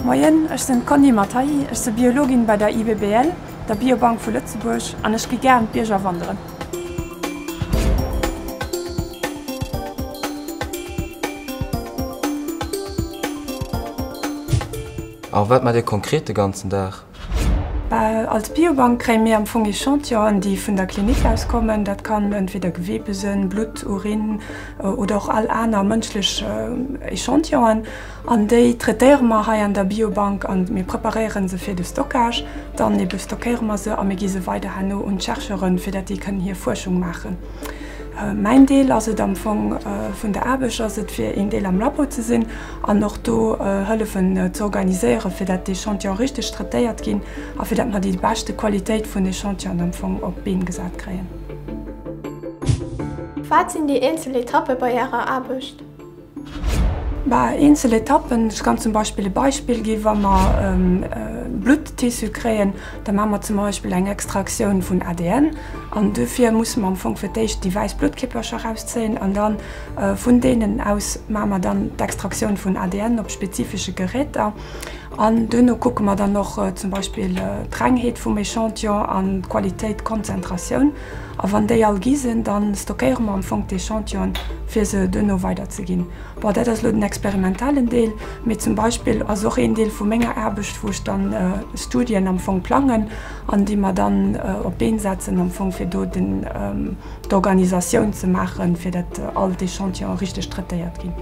Moien, ech sinn d'Conny Mathaï, ech si Biologin bei der IBBL, der Biobank vu Lëtzebuerg, an ech gi gären d'Bierger wanderen. A wat maacht Dir konkret de ganzen Dag? Als Biobank kréie mir am Fong Echantillonen, déi vun der Klinik aus kommen. Dat kann entweder Gewebe sinn, Blutt, Urin oder och all aner mënschlech Echantillonen. An déi traitéiere mer hei an der Biobank a mir preparéiere se fir de Stockage. Dann ebe stockéiere mer se a mir gi se weider herno un d'Chercheuren, fir dat déi kënnen hir Fuerschung maachen. Mäin Deel ass et am Fong vun der Aarbecht ass et fir een Deel am Labo ze sinn an och do hëllefen ze organiséieren, fir dat d'Echantillonen richteg traitéiert ginn a fir dat mer déi beschte Qualitéit vun Echantillonen am Fong op d'Been gesat kréien. Wat sinn déi eenzel Etappe bei Ärer Aarbecht? Bah, eenzel Etappen, ech kann zum Beispill e Beispill gi wa mer Blutttissu kréien, da maache mer zum Beispill eng Extraktioun vun ADN an dofir musse mer am Fong fir d'éischt déi wäiss Bluttkierpercher erauszéien an da vun deenen aus maache mer dann d'Extraktioun vun ADN op spezifesche Geräter an duerno kucke mer dann och zum Beispill d'Rengheet vum Echantillon an d'Qualitéit, d'Konzentratioun. A wann déi all gi sinn, da stockéiere mer am Fong d'Echantillonen, fir se duerno weiderzeginn. Bon, dat ass elo den experimentellen Deel, mee zum Beispill ass och een Deel vu menger Aarbecht, wou ech dann Studien am Fong plangen an déi mer dann op d'Been setzen am Fong, fir do den, d'Organisatioun ze maachen, fir dat all d'Echantillonen richteg traitéiert ginn.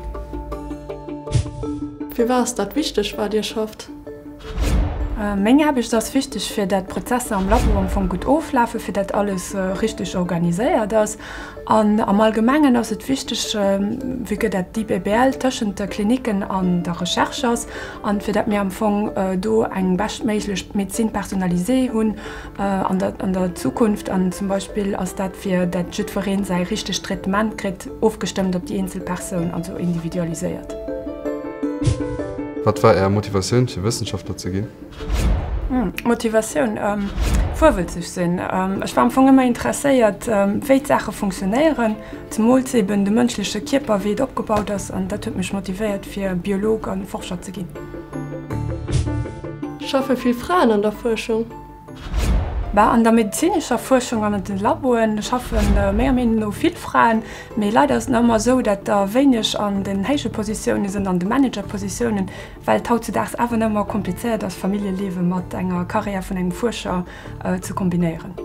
Firwat ass dat wichteg, wat Dir schafft? Meng Aarbecht ass wichteg, fir dat d'Prozesser am Labo am Fong gutt oflafen, fir dat alles richteg organiséiert ass. An am Allgemengen ass et wichteg, vue que dat d'IBBL tëschent de Klinicken an der Recherche ass, an fir dat mir am Fong do eng beschtméiglech Médecine personnalisée hunn an der an der Zukunft. An zum Beispill ass dat, fir dat jiddweree säi richtegt Traitement kritt, ofgestëmmt op déi eenzel Persoun, also individualiséiert. Wat war Är Motivatioun fir Wëssenschaftler ze ginn? Motivatioun, Virwëlzeg sinn. Ech war am Fong ëmmer interesséiert, wéi d'Saache funktionéieren, zemools eben de mënschleche Kierper, wéi et opgebaut ass, an dat huet mech motivéiert fir Biolog a Forscher ze ginn. Schaffe vill Fraen an der Fuerschung? Bah, an der medezinescher Fuerschung an an den Laboen schaffe menger Meenung no vill Fraen, mee leider ass et nach ëmmer esou, dat der wéineg an den héije Positioune sënn, an de Managerpositiounen, well et hautzudaags awer nach ëmmer komplizéiert ass, Familljeliewe mat enger Karriär vun engem Fuerscher ze kombinéieren.